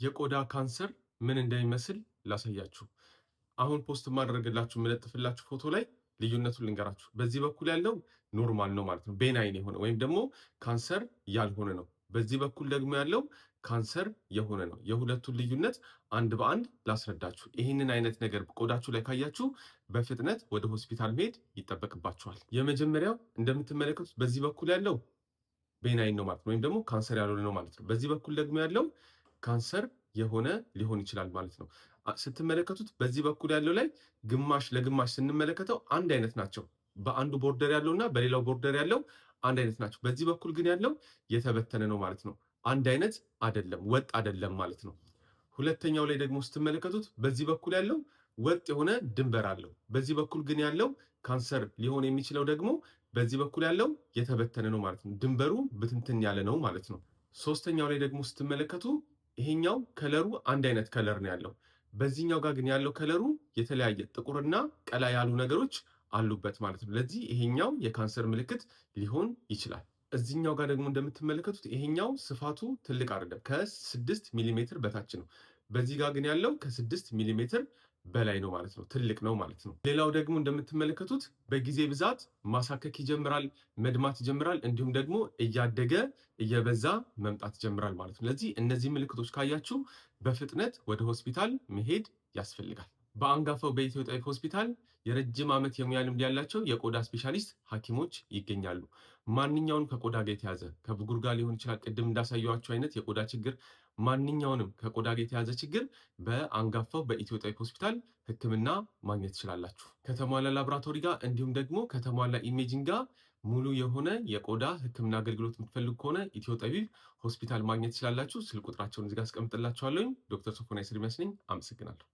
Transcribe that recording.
የቆዳ ካንሰር ምን እንደሚመስል ላሳያችሁ። አሁን post ማደርግላችሁ የምለጥፍላችሁ ፎቶ ላይ ልዩነቱን ልንገራችሁ። በዚህ በኩል ያለው normal ነው ማለት ነው፣ benign የሆነ ወይም ደግሞ ካንሰር ያልሆነ ነው። በዚህ በኩል ደግሞ ያለው ካንሰር የሆነ ነው። የሁለቱን ልዩነት አንድ በአንድ ላስረዳችሁ። ይህንን አይነት ነገር ቆዳችሁ ላይ ካያችሁ በፍጥነት ወደ ሆስፒታል መሄድ ይጠበቅባችኋል። የመጀመሪያው እንደምትመለከቱት በዚህ በኩል ያለው benign ነው ማለት ነው፣ ወይም ደግሞ ካንሰር ያልሆነ ነው ማለት ነው። በዚህ በኩል ደግሞ ያለው ካንሰር የሆነ ሊሆን ይችላል ማለት ነው። ስትመለከቱት በዚህ በኩል ያለው ላይ ግማሽ ለግማሽ ስንመለከተው አንድ አይነት ናቸው። በአንዱ border ያለው እና በሌላው border ያለው አንድ አይነት ናቸው። በዚህ በኩል ግን ያለው የተበተነ ነው ማለት ነው። አንድ አይነት አይደለም፣ ወጥ አይደለም ማለት ነው። ሁለተኛው ላይ ደግሞ ስትመለከቱት በዚህ በኩል ያለው ወጥ የሆነ ድንበር አለው። በዚህ በኩል ግን ያለው ካንሰር ሊሆን የሚችለው ደግሞ በዚህ በኩል ያለው የተበተነ ነው ማለት ነው። ድንበሩ ብትንትን ያለ ነው ማለት ነው። ሶስተኛው ላይ ደግሞ ስትመለከቱ ይሄኛው color ኡ አንድ አይነት color ነው ያለው። በዚህኛው ጋር ግን ያለው color ኡ የተለያየ ጥቁርና ቀላ ያሉ ነገሮች አሉበት ማለት ነው። ለዚህ ይሄኛው የካንሰር ምልክት ሊሆን ይችላል። እዚህኛው ጋር ደግሞ እንደምትመለከቱት ይሄኛው ስፋቱ ትልቅ አይደለም፣ ከ6 ሚሊሜትር በታች ነው። በዚህ ጋር ግን ያለው ከ6 ሚሊሜትር በላይ ነው ማለት ነው። ትልቅ ነው ማለት ነው። ሌላው ደግሞ እንደምትመለከቱት በጊዜ ብዛት ማሳከክ ይጀምራል፣ መድማት ይጀምራል፣ እንዲሁም ደግሞ እያደገ እየበዛ መምጣት ይጀምራል ማለት ነው። ለዚህ እነዚህ ምልክቶች ካያችሁ በፍጥነት ወደ ሆስፒታል መሄድ ያስፈልጋል። በአንጋፋው በኢትዮ ጠቢብ ሆስፒታል የረጅም ዓመት የሙያ ልምድ ያላቸው የቆዳ ስፔሻሊስት ሐኪሞች ይገኛሉ። ማንኛውንም ከቆዳ ጋር የተያዘ ከብጉር ጋር ሊሆን ይችላል፣ ቅድም እንዳሳየኋቸው አይነት የቆዳ ችግር፣ ማንኛውንም ከቆዳ ጋር የተያዘ ችግር በአንጋፋው በኢትዮ ጠቢብ ሆስፒታል ሕክምና ማግኘት ትችላላችሁ። ከተሟላ ላቦራቶሪ ጋር እንዲሁም ደግሞ ከተሟላ imaging ጋር ሙሉ የሆነ የቆዳ ሕክምና አገልግሎት የምትፈልጉ ከሆነ ኢትዮ ጠቢብ ሆስፒታል ማግኘት ትችላላችሁ። ስልክ ቁጥራቸውን እዚህ ጋር አስቀምጥላችኋለሁ። ዶክተር ሶፎንያስ ኤርሚያስ ነኝ። አመሰግናለሁ።